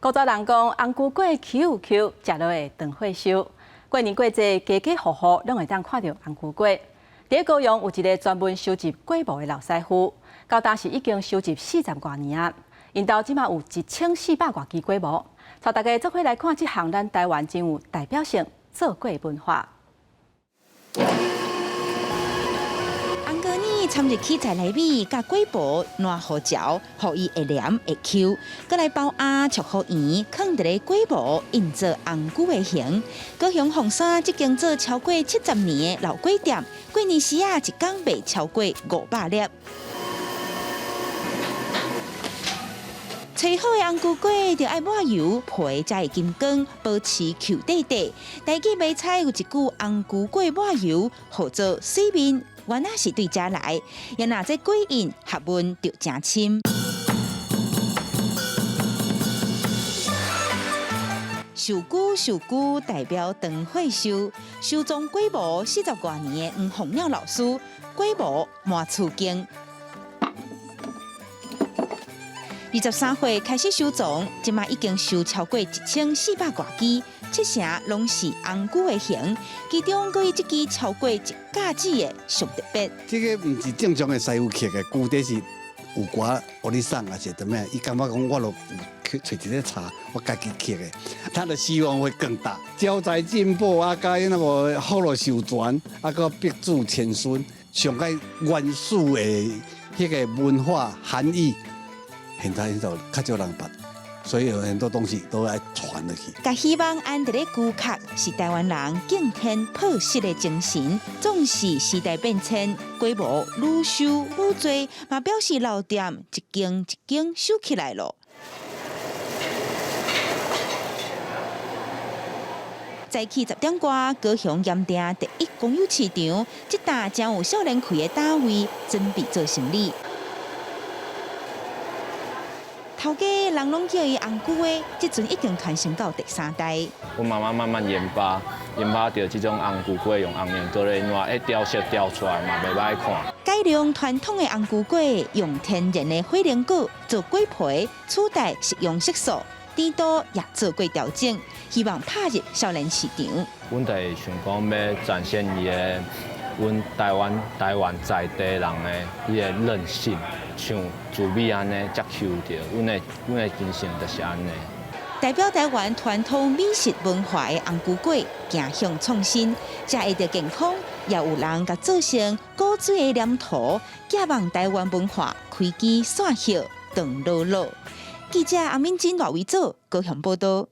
古早人講，紅龜粿 Q Q，食落會長歲壽。過年過節，家家戶戶攏會當看著紅龜粿。佇高雄有一个專門收集粿模的老師傅，到今是已經收集四十外年啊。𪜶兜這馬有1400外支粿模，帶大家做伙來看這項咱台灣真有代表性做粿文化。紅膏呢，摻入去菜內面，共粿模爛予嚼，予伊會黏會 Q，閣來包餡灼予圓，囥佇咧粿模，印做紅龜的形。高雄鳳山這間做超過70年的老粿店，過年時啊，一工賣超過500粒。炊好的紅龜粿著愛抹油，皮才會金光，保持 Q 塊塊。台語麥菜有一句紅龜粿抹油，號做水面，原來是對遮來。也若這粿印學問就誠深。壽龜壽龜代表長歲壽，收藏粿模四十外年的黃鳳鳥老師，粿模滿厝間。23歲開始收藏，這馬已經收超過1400外支，七成攏是紅龜的形，其中閣以這支超過一甲子的上特別。這个毋是正常的師傅刻的，具體是有寡予你送，還是怎麼樣？伊感覺講我著有揣一个查，我家己刻的，他的希望會更大。招財進寶啊，佮那個福祿壽全，啊，閣百子千孫，上蓋原始的彼个文化含義。現在就較少人捌，所以有很多東西都愛傳落去。共希望安佇咧龜殼，是台灣人敬天樸實的精神。縱使時代變遷，粿模愈收愈濟，嘛表示老店一間一間收起來囉。早起10點外，高雄鹽埕第一公有市場，這搭誠有少年開的攤位，準備做生理。頭家人攏叫伊紅龜的，這陣已經傳承到第三代。阮媽媽慢慢研發，研發著這種紅龜粿用紅黏土咧，爛，雕飾雕出來嘛袂歹看。改良傳統的紅龜粿，用天然的火龍果做粿皮，取代食用色素，甜度也做過調整，希望拍入少年市場。阮就是想講欲展現伊的，阮台灣台灣在地人的彼个韌性，像糯米按呢遮 Q 著，阮的精神就是按呢。代表台灣傳統美食文化的紅龜粿，走向創新，食會著健康，也有人共做成古錐的黏土，寄望台灣文化開枝散葉長老老。記者阿敏珍、賴維祖高雄報導。